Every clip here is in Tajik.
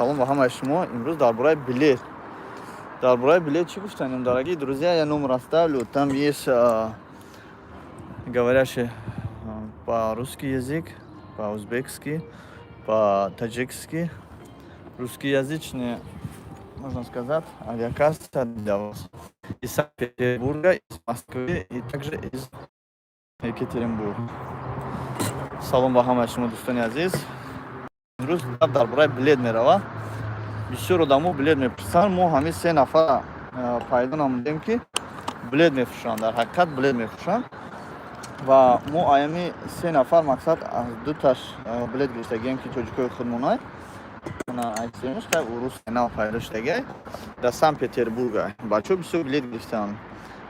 Салом ба ҳамаи шумо. Имрӯз дар бораи билет. Дар бораи билет чӣ гуфтанем, дорогие друзья, я номер оставлю. Там есть говорящий по-русски язык, по-узбекски, по-таджикски. Русскоязычные, можно сказать, авиакасса для вас. Из Санкт-Петербурга, из Москвы и также из Екатеринбурга. Салом ба ҳамаи шумо, дӯстони азиз. Имрӯз гап дар бораи билет меравад. Бисёр одамо билет мепурсанд. Мо ҳамин се нафар пайдо намудем, ки билет мефурӯшанд, дар ҳақиқат билет мефурӯшанд, ва мо аями се нафар, мақсад, аз дуташ билет гирифтагием, ки тоҷикои худмонай. Урус нав пайдо шудагиай дар Санкт Петербурга. Бачаҳо бисёр билет гирифтанд.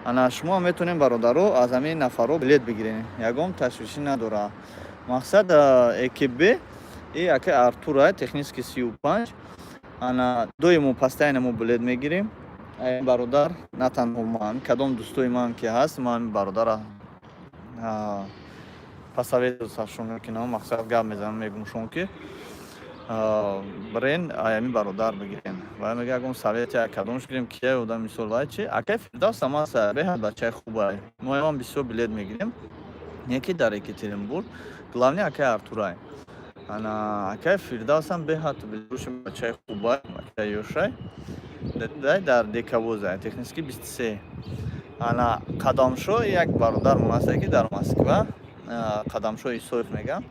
Ана шумо метавонем, бародаро, аз ҳамин нафарҳо билет бигирем, ягон ташвишӣ надорад. Мақсад, ЭКБ и ака Артура, технический 35. Ана доимо, постоянно мо билет мегирем. Бародар, на танҳо ман, кадом дӯстои ман ки ҳаст, ман бародара посоветоваться мекунам. Мақсад, гап мезанам, мегум шумо, ки бирен аями бародар бигирен. Ва мега, ягон совете кадомш гирем, кия одам, мисол, вай чи, акай Фирдавс амаса беҳад бачаи хубай. Мо ам бисёр билет мегирем, не ки дар Екатеринбург, главный акай Артурай. Ана акай Фирдавсам беҳад билетфурӯши бачаи хубай, бачаи ёшай, дай дар Дековоза, технический 23. Ана Қадамшо, як бародармон ҳаста, ки дар Москва, Қадамшо Исоев мегам,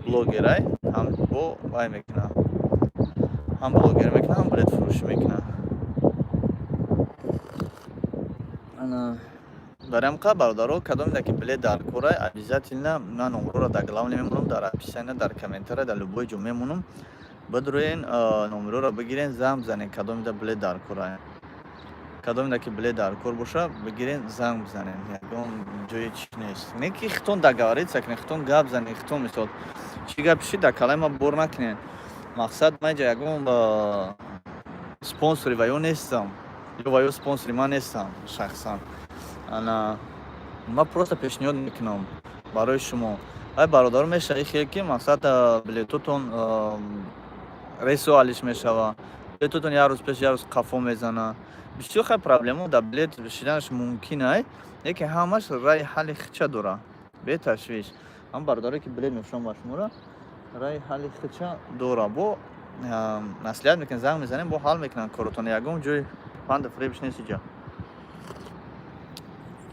блогерай, ҳам бо вай мекунад, ҳам блогер мекунад, ҳам билетфурӯшӣ мекунад. Ана барои ҳам, бародаро, кадоме ки билет дар корай, обязательно ман номерро дар главный мемонам, дар описание, дар комментария, дар любой ҷо мемонам. Бидроен, номерҳоро бигирен, занг бизанен. Кадомида билет дар кора, кадомида ки билет дар кор боша, бигирен, занг бизанен. Ягон ҷои чи нест, не ки хитон договориться кунен, хитон гап занен, хитон, мисол, чӣ гап ши, дар калаи ма бор накунен. Мақсад, ман ҷа ягон спонсори ва ё нестам, ё ва ё спонсори ман нестам шахсан. Ана ман просто пешниҳод мекунам барои шумо. Ай бародаро, мешавӣ хел, ки, мақсад, билетотон рейсо алиш мешава, билетотон як рӯз пеш, як рӯз қафо мезана. Бисёр хай проблема дар билет шиданаш мумкин ай, лекин ҳамаш раи ҳалли хича дора, беташвиш. Ҳам бародаре ки билет мефурӯшам ба шуморо, раи ҳалли хича дора. Бо маслиҳат мекунем, занг мезанем, бо ҳал мекунанд коротон. Ягон ҷои панду фиребиш нест иҷа.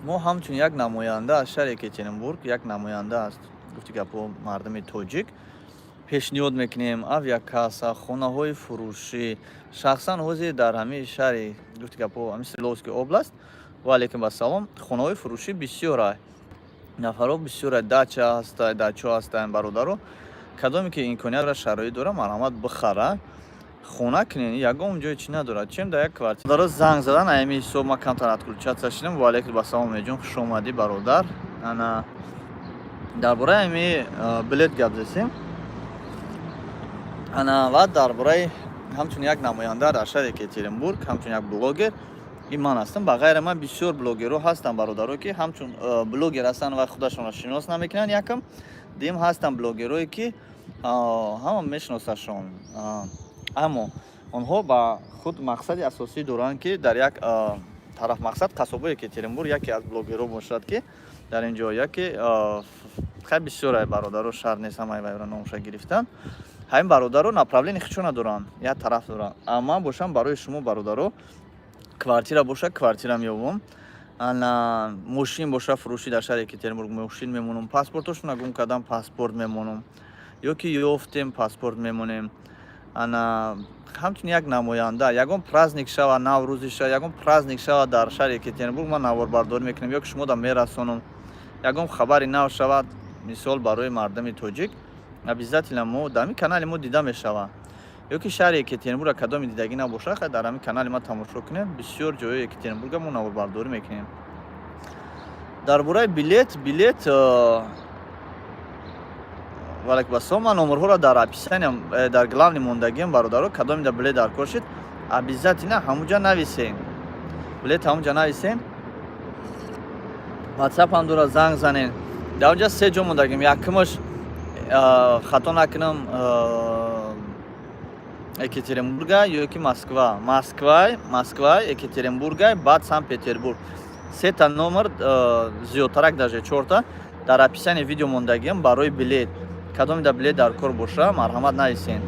Мо ҳамчун як намоянда аз шаҳри Екатеринбург, як намоянда аз, гуфти гапҳо, мардуми тоҷик пешниҳод мекунем авиакасса, хонаҳои фурӯшӣ. Шахсан ҳозир дар ҳамин шаҳри, гуфти гапҳо, ҳамин Свердловский область, ва алейкум ассалом, хонаҳои фурӯшӣ бисёр, нафарҳо бисёр, дача ҳаста, дачаҳо ҳастанд. Бародаро, кадоме ки имконият ва шароит дора, марҳамат, бихара, хона кунен. Ягон ҷои чӣ надорад, чем дар як квартира. Бародаро, занг задан, аями ҳисоб ма камтар отключаться шудам. Ва алейкум ассалом, Умедҷон, хуш омадӣ, бародар. Ана дар бораи ами билет гап зесем. Ана ва дар бораи ҳамчун як намоянда дар шаҳри Екатеринбург, ҳамчун як блогер, ин ман ҳастам. Ба ғайри ман бисёр блогерҳо ҳастанд, бародаро, ки ҳамчун блогер ҳастанд ва худашонро шинос намекунанд. Якам дим ҳастанд блогерое, ки ҳама мешиносашон, аммо онҳо ба худ мақсади асосӣ доранд, ки дар як тараф, мақсад, қассобои Екатеринбург яке аз блогерҳо бошад, ки дар ин ҷо яке хай бисёре бародаро, шаҳр нест ҳамаи вайро номша гирифтан. Ҳамин бародаро направление хичо надоранд, як тараф доранд. А ман бошам, барои шумо, бародаро, квартира боша, квартира меёбам. Ана мошин боша, фурӯшӣ дар шаҳри Екатеринбург, мошин мемонам. Паспортошона гум кардам, паспорт мемонам, ё ки ёфтем, паспорт мемонем. Ана ҳамчун як намоянда, ягон праздник шава, Наврӯзӣ шава, ягон праздник шава дар шаҳри Екатеринбург, ман наворбардорӣ мекунам ё ки шумо да мерасонам. Ягон хабари нав шавад, мисол, барои мардуми тоҷик, обязательно мо дар ҳамин канали мо дида мешавад. Ё ки шаҳри Екатеринбурга кадоми дидагӣ набошад, хай дар ҳамин канали ма тамошо кунем. Бисёр ҷои Екатеринбурга мо наворбардорӣ мекунем. Дар бораи билет, валайкум ассалом. Ман номерҳоро дар описаниям, дар главный мондагиам. Бародаро, кадоме дар билет дар кор шид, обязательно ҳамуҷа нависен, билет ҳамуҷа нависен. Ватсап ҳам дора, занг занен. Дар онҷа се ҷо мондагим. Якумаш, хато накунам, Екатеринбурга ё ки Москва? Москвай, Москва, Екатеринбургай, баъд Санкт Петербург. Сета номер, зиёдтарак, даже чорта, дар описании видео мондагиам барои билет. Кадомида билет дар кор боша, марҳамат, нависен.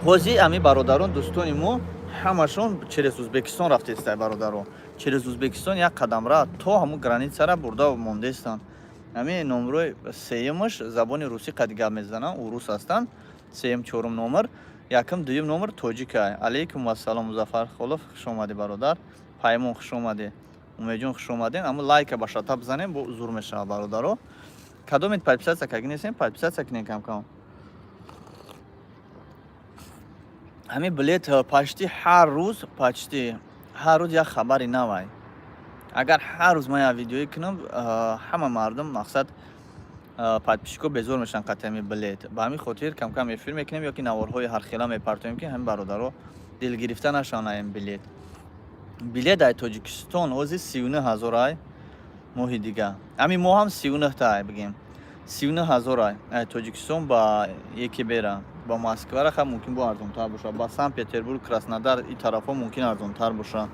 Ҳозир ами бародарон, дӯстони мо ҳамашон через Узбекистон рафтестай, бародарон. Через Узбекистон як қадамра то ҳамун границара бурда мондестанд. Ҳамин номрои сеюмаш забони русӣ қади гап мезананд, урус ҳастанд. Сеюм, чорум номер, якум, дуюм номер тоҷикай. Алейкум вассалом, Музаффар Холов, хуш омадӣ, бародар. Паймон, хуш омадӣ. Умедҷон, хуш омадем. Аммо лайка ба шата бизанем, бо зур мешавад, бародаро. Кадомед подписаться каги нестем, подписаться кунем камкам. Ҳамин билет почти ҳар рӯз, почти ҳар рӯз як хабари навай. Агар ҳар рӯз ман як видеое кунам, ҳама мардум, мақсад, подписчико безор мешаванд қатъи ҳамин билет. Ба ҳамин хотир камкам эфир мекунем ё ки наворҳои ҳархела мепартоем, ки ҳамин бародаро дилгирифта нашаванд ин билет. Билет ай Тоҷикистон ҳозир 39 000 ай моҳи дига. Ҳамин моҳ ҳам 39 та ай, бигем. 39 000 ай Тоҷикистон ба ЕКБ-ра. Ба Москвара ха мумкин бо арзонтар бошад. Ба Санкт Петербург, Краснодар, и тарафҳо мумкин арзонтар бошад.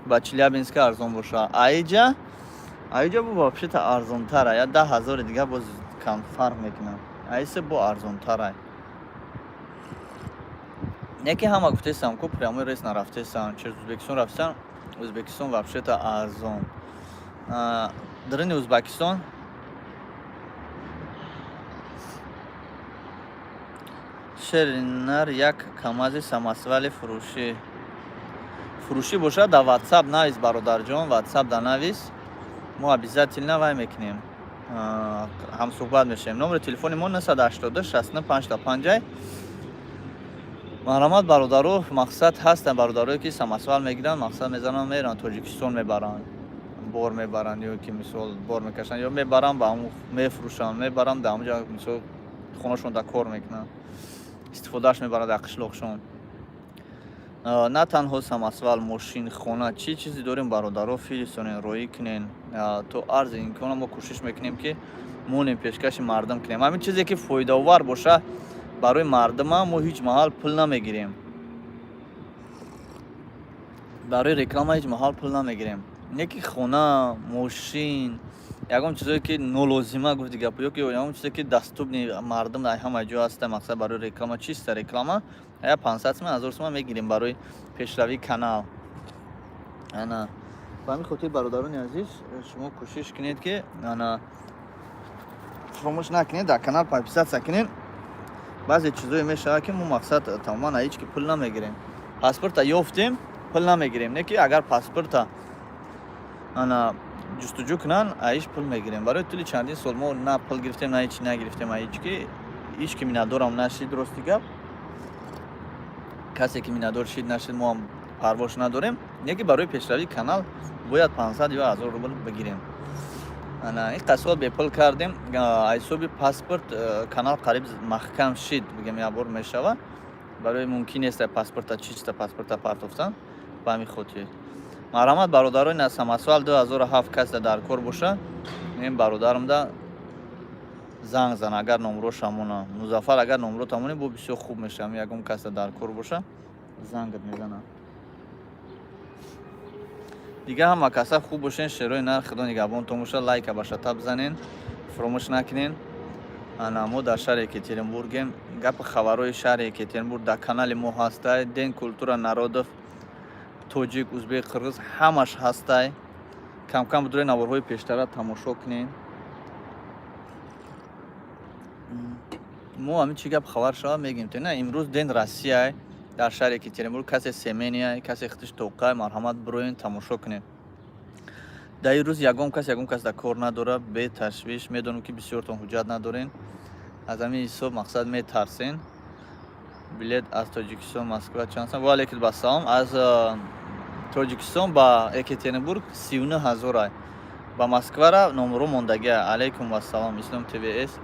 Ба Челябинск арзон бошад. Аиҷа бо вообще-то арзонтар ай. 10 000-и дига боз кам фарқ мекунад. Аисе бо арзонтар ай. Яке ҳама гуфтесам, ку прямой рейс нарафтесам, через Узбекистон рафтесам, Узбекистон вообще-то арзон. Дарини Узбекистон шеринар як камази самосвали фурӯшӣ бошад, дар Ватсап навис, бародарҷон, Ватсап да навис, мо обязательно вай мекунем, ҳамсӯҳбат мешавем. Номери телефони мо 982 69 55. Марҳамат, бародаро. Мақсад, ҳастанд бародарое, ки самосвал мегиранд, мақсад, мезананд, меранд Тоҷикистон, мебаранд, бор мебаранд ё ки мисол бор мекашанд ё мебаранд, ба ҳамун мефурӯшанд, мебаранд, дар ҳамунҷа, мисол, хонашон дар кор мекунанд, истифодааш мебаранд дар қишлоқшон. На танҳо самосвал, мошин, хона, чӣ чизе дорем, бародаро, фиристонен, роӣ кунен. То арзи имкона мо кӯшиш мекунем, ки монем, пешкаши мардум кунем ҳамин чизе, ки фоидаовар боша барои мардума. Мо ҳеҷ маҳал пул намегирем барои реклама, ҳеҷ маҳал пул намегирем. Не ки хона, мошин, ягон чизое, ки нолозима, гуфти гап, ё ки ягон чизе, ки доступный мардум дар ҳама ҷо ҳаста. Мақсад, барои реклама, чиста реклама, я 500 суман, 1000 суман мегирем барои пешравии канал. Ана ба ҳамин хотир, бародарони азиз, шумо кӯшиш кунед, ки ана фаромӯш накунед, дар канал подписаться кунед. Баъзе чизое мешавад, ки мо, мақсад, тамоман ҳеҷ ки пул намегирем. Паспорта ёфтем, пул намегирем. Не ки агар паспорта ана ҷустуҷӯ кунанд, аиш пул мегирем. Барои тӯли чандин сол мо на пул гирифтем, на ҳеҷ нагирифтем. Ҳеҷ ки ҳеҷ ки миннатдорам нашид. Рости гап, касе ки миннатдор шид, нашид, мо ҳам парвош надорем. Не ки барои пешравии канал бояд 500 ё 1000 рубл бигирем. Ана ин қасол бепул кардем. Ҳисоби паспорт канал қариб маҳкам шид, бигем, як бор мешава. Барои мумкин нест паспорта, чиста паспорта партофтан. Ба ҳамин хотир, марҳамат, бародарони, самосвал 2007 касда дар кор боша, ин бародарамда занг зан, агар номро шамона. Музаффар, агар номро тамонӣ, бо бисёр хуб мешавам. Ягон касда дар кор боша, зангат мезанам. Дига ҳама каса хуб бошен, шерои нар, худо нигаҳбонтон боша. Лайка ба шата бизанен, фуромӯш накунен. Ана мо дар шаҳри Екатеринбургем. Гапи хабарҳои шаҳри Екатеринбург дар канали мо ҳастай. День культура народов, тоҷик, узбек, қирғиз, ҳамаш ҳастай. Камкам будуре наворҳои пештара тамошо кунен. Мо ҳамин чӣ гап хабар шава, мегӯем. На имрӯз День Россия дар шаҳри Екатеринбург, касе семения, касе худиш тоқай, марҳамат, бироен, тамошо кунед. Дар ин рӯз ягон кас дар кор надорад, беташвиш. Медонам, ки бисёртон ҳуҷҷат надорен, аз ҳамин ҳисоб, мақсад, метарсен. Билет аз Тоҷикистон Москва чанд сом? Ва алейкум ассалом. Аз Тоҷикистон ба Екатеринбург 39 000 ай. Ба Москвара номеро мондагия. Алейкум вассалом, Ислом ТВС.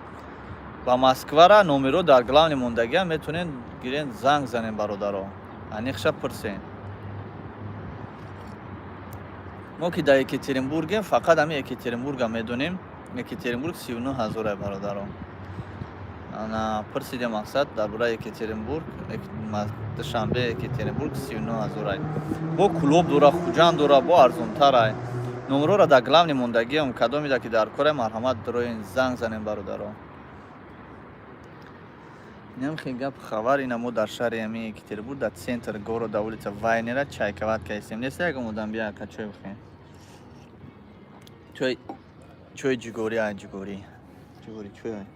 Ба Москвара номеро дар главный мондагия, метавонед гирен, занг занен, бародаро, аниқша пурсен. Мо ки дар Екатеринбургем, фақат ҳамин Екатеринбурга медонем. Екатеринбург 39 000 ай, бародаро. Ана пурсидем, мақсад, дар бораи Екатеринбург, Душанбе Екатеринбург 39 ҳазорай. Бо Кӯлоб дора, Хуҷанд дора, бо арзонтарай. Номерора дар главный мондагиам, кадомида ки дар кора, марҳамат, дроин, занг занем, бародаро. Инам хел гап хабар. Ина мо дар шаҳри ами Екатеринбург, дар центр города, улица Вайнера, чайковать кайсем. Неста ягон одам бия ка чой бихӯем. Чой, чой ҷигорӣ, ай ҷигорӣ. Ҷигорӣ чой ай.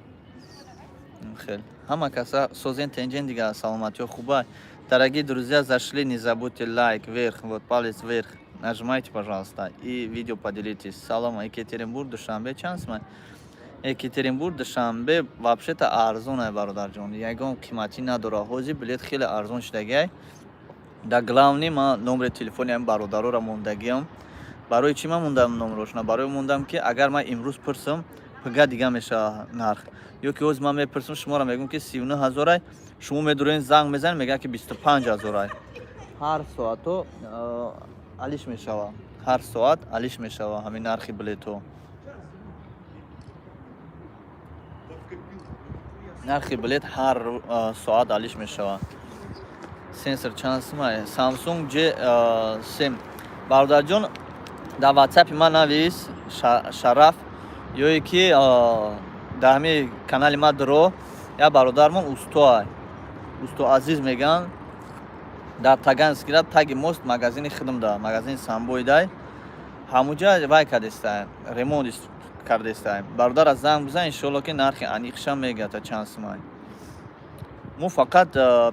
Хел. Ҳама каса созен, тенҷен, дига саломатиё хуба. Дорогие друзья, зашли, не забудьте лайк вверх, вот палец вверх. Нажимайте, пожалуйста, и видео поделитесь. Салом, Екатеринбург, Душанбе чанд сумай? Екатеринбург, Душанбе вообще-то арзон ай, бародарҷон. Ягон қиматӣ надора. Ҳозир билет хеле арзон шудагиай. Дар главный ман номери телефони ҳамин бародароро мондагиам. Барои чӣ ман мондам номерошона? Барои мондам, ки агар ман имрӯз пурсам, пага дига мешава нарх. Ё ки ҳозир ман мепурсам, шуморо мегӯям, ки 39 ҳазорай, шумо медуроен, занг мезанед, мегӯяд, ки 25 ҳазорай. Ҳар соато алиш мешава. Ҳар соат алиш мешава ҳамин нархи билетҳо. Нархи билет ҳар соат алиш мешава. Сенсор чанд сумай? Samsung J7, бародарҷон, дар WhatsApp ман навис, Шараф, ё ки дар ҳамин канали ма дро. Як бародармон устоай, усто Азиз мегӯянд, дар Таганский ра, таги мост, магазини хидмда, магазини самбоидай, ҳамуҷа вай кардестай, ремонт кардестай. Бародар, аз занг бизан, иншоалло, ки нархи аниқшам мегӯяд, чанд сумай. Мо фақат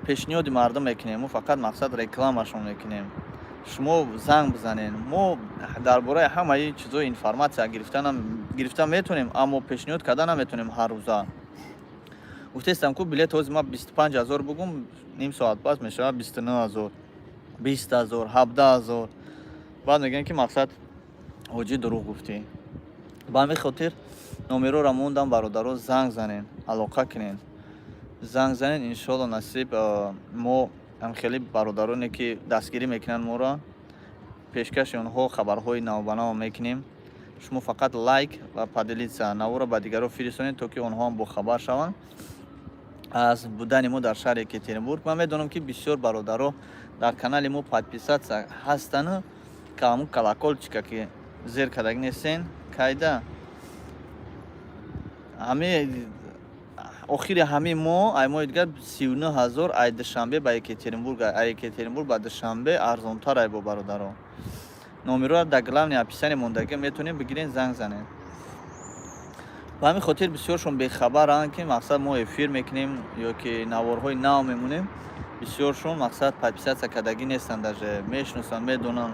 пешниҳоди мардум мекунем, мо фақат, мақсад, рекламашон мекунем. Шумо занг бизанед. Мо дар бораи ҳамаи чизҳои информация гирифта метавонем, аммо пешниҳод карда наметавонем ҳар рӯза. Гуфтестам ку, билет ҳозир ман 25 ҳазор бугум, ним соат пас мешавад 29 ҳазор, 20 ҳазор, 17 ҳазор. Баъд мегӯям, ки, мақсад, ҳоҷӣ, дурӯғ гуфтӣ. Ба ҳамин хотир номерора мондам, бародаро, занг занен, алоқа кунен, занг занен. Иншоалло, насиб, мо ҳам хеле бародароне, ки дастгирӣ мекунанд моро, пешкаши онҳо хабарҳои навбанав мекунем. Шумо фақат лайк ва поделиться, наворо ба дигарон фиристонед, то ки онҳо ҳам бохабар шаванд аз будани мо дар шаҳри Екатеринбург. Ман медонам, ки бисёр бародаро дар канали мо подписаться ҳастану ҳамун колокольчика ки зер кардаги нестен. Кайда ҳами охири ҳамин моҳ, ай моҳи дигар, 39 ҳазор ай Душанбе ба Екатеринбург, ай Екатеринбург ба Душанбе арзонтар ай бо. Бародаро, номерро дар главный описание мондагӣ, метавонед бигирен, занг занед. Ба ҳамин хотир бисёршон бехабаранд, ки, мақсад, мо эфир мекунем ё ки наворҳои нав мемонем. Бисёршон, мақсад, подписаться кардагӣ нестанд, даже мешиносанд, медонанд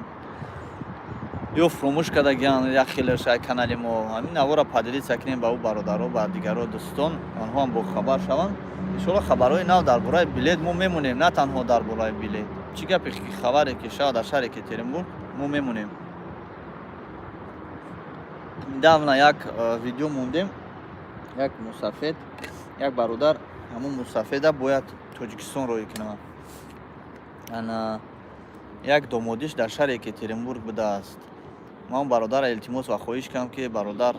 ё фуромӯш кардагианд як хелеш ай канали мо. Ҳамин наворро поделиться кунем ба ӯ бародаро, ба дигаро, дӯстон, онҳо ҳам бохабар шаванд. Иншоалло, хабарҳои нав дар бораи билет мо мемонем. На танҳо дар бораи билет, чӣ гапе, хабаре ки шавад дар шаҳри Екатеринбург, мо мемонем. Недавно як видео мондем, як мусафед, як бародар, ҳамун мусафеда бояд Тоҷикистон роҳӣ кунад. Ана як домодиш дар шаҳри Екатеринбург будааст. Ман бародарро илтимос ва хоҳиш кардам, ки, бародар,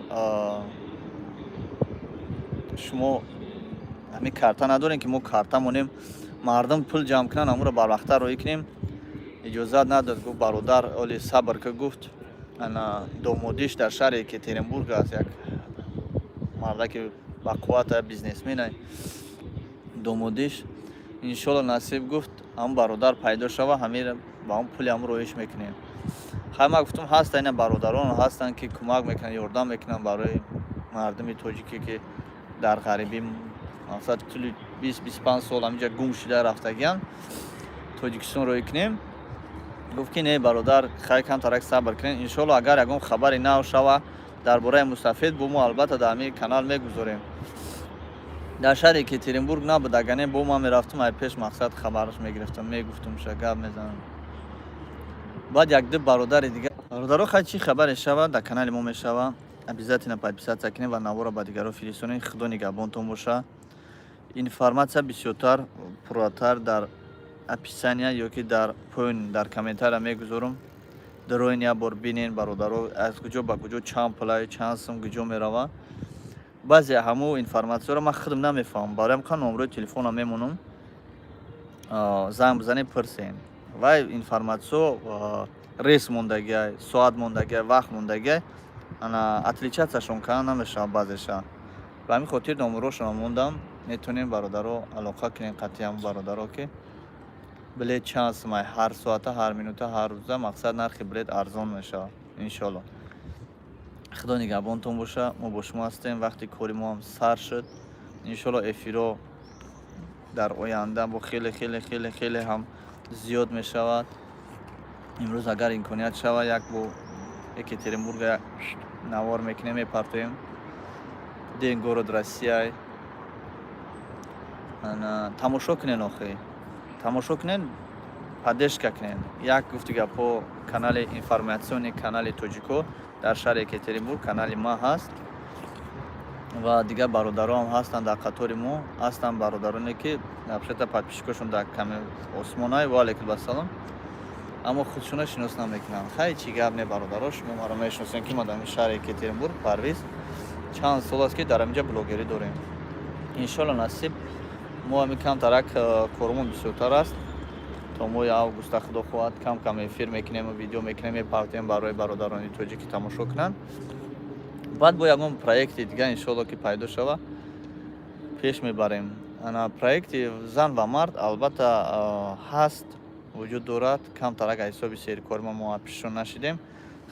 шумо ҳамин карта надорем, ки мо карта монем, мардум пул ҷамъ кунанд, ҳамонро барвақттар роҳӣ кунем. Иҷозат надод, гуфт: «Бародар, оли сабр ка», гуфт. Ана домодиш дар шаҳри Екатеринбург аст, як мардаки бақуввата, бизнесмена домодиш. Иншолло, насиб, гуфт, ҳамн бародар пайдо шава, ҳамин ба ҳам пули ҳам роҳиш мекунем. Хай, ман гуфтам, ҳаста, ина бародарон ҳастанд, ки кӯмак мекунанд, ёрдам мекунанд барои мардуми тоҷике, ки дар ғарибӣ, мақсад, тӯли 20-25 сол ҳаминҷа гум шуда рафтагианд, Тоҷикистон роҳӣ кунем. Гуфт, ки не, бародар, хай, камтарак сабр кунед. Иншолло, агар ягон хабари нав шава дар бораи мустафед, бо мо албатта дар ҳамин канал мегузорем. Дар шаҳри Екатеринбург набуд, агар не, бо ман мерафтам, ай пеш, мақсад, хабараш мегирифтам, мегуфтумша, гап мезанам. Баъд якду бародари дигар. Бародаро, хай, чӣ хабаре шава, дар канали мо мешава. Обязательно подписаться кунед ва наворо ба дигарон фиристонед. Худо нигаҳбонтон боша. Информация бисёртар, пурратар дар описания ё ки дар поён, дар комментария мегузорам. Дароин, як бор бинен, бародаро, аз куҷо ба куҷо, чанд пулай, чанд сум, куҷо мерава. Баъзе ҳамун информатсияро ман худам намефаҳмам, бароям қа номрои телефона мемонам, занг бизанед, пурсен. Вай информатсиё рейс мондагиай, соат мондагиай, вақт мондагиай, ана отличаться шон кардан намешавад баъзеша. Ба ҳамин хотир номерошонро мондам, метавонем, бародаро, алоқа кунем қатъи ҳамун бародаро, ки билет чанд сумай, ҳар соата, ҳар минута, ҳар рӯза, мақсад, нархи билет арзон мешавад, иншоалло. Худо нигаҳбонтон боша, мо бо шумо ҳастем. Вақти кори мо ҳам сар шуд, иншоалло, эфирҳо дар оянда бо хеле, хеле, хеле, хеле ҳам зиёд мешавад. Имрӯз агар имконият шавад, як бо Екатеринбурга як навор мекунем, мепартоем. День город Россия тамошо кунен, охи тамошо кунен, поддержка кунен. Як гуфти гапҳо, канали информационный, канали тоҷико дар шаҳри Екатеринбург, канали ма ҳаст ва дигар бародаро ҳам ҳастанд. Дар қатори мо ҳастанд бародароне, ки вообще-то подписчик ошон дар ками осмонай. Ва алейкум ассалом. Аммо худшона шинос намекунанд. Хай, чӣ гап не, бародаро, шумо маро мешиносем, ки ма дар шаҳри Екатеринбург, Парвиз, чанд сол аст, ки дар ҳаминҷа блогерӣ дорем. Иншолло, насиб, мо ҳамин камтарак коромон бисёртар аст. То моҳи августа, худо хоҳад, кам кам эфир мекунем, видео мекунем, мепартем барои бародарони тоҷикӣ тамошо кунанд. Баъд бо ягон проекти дигар, иншолло, ки пайдо шава, пеш мебарем. Ана проекти зан ва мард албатта ҳаст, вуҷуд дорад. Камтарак аз ҳисоби серикори мо аз пишон нашидем,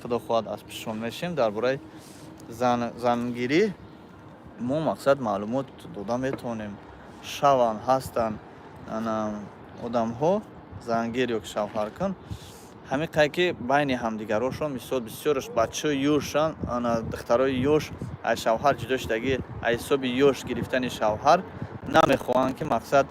худо хоҳад, аз пишон мешем. Дар бораи зангирӣ мо, мақсад, маълумот дода метавонем. Шаванд, ҳастанд ана одамҳо зангир ё ки шавҳаркун, ҳамин қай ки байни ҳамдигарошон, мисол, бисёраш бачаҳои ёшан, ана духтарои ёш аз шавҳар ҷудо шудагӣ, аз ҳисоби ёш гирифтани шавҳар намехоҳанд, ки мақсад.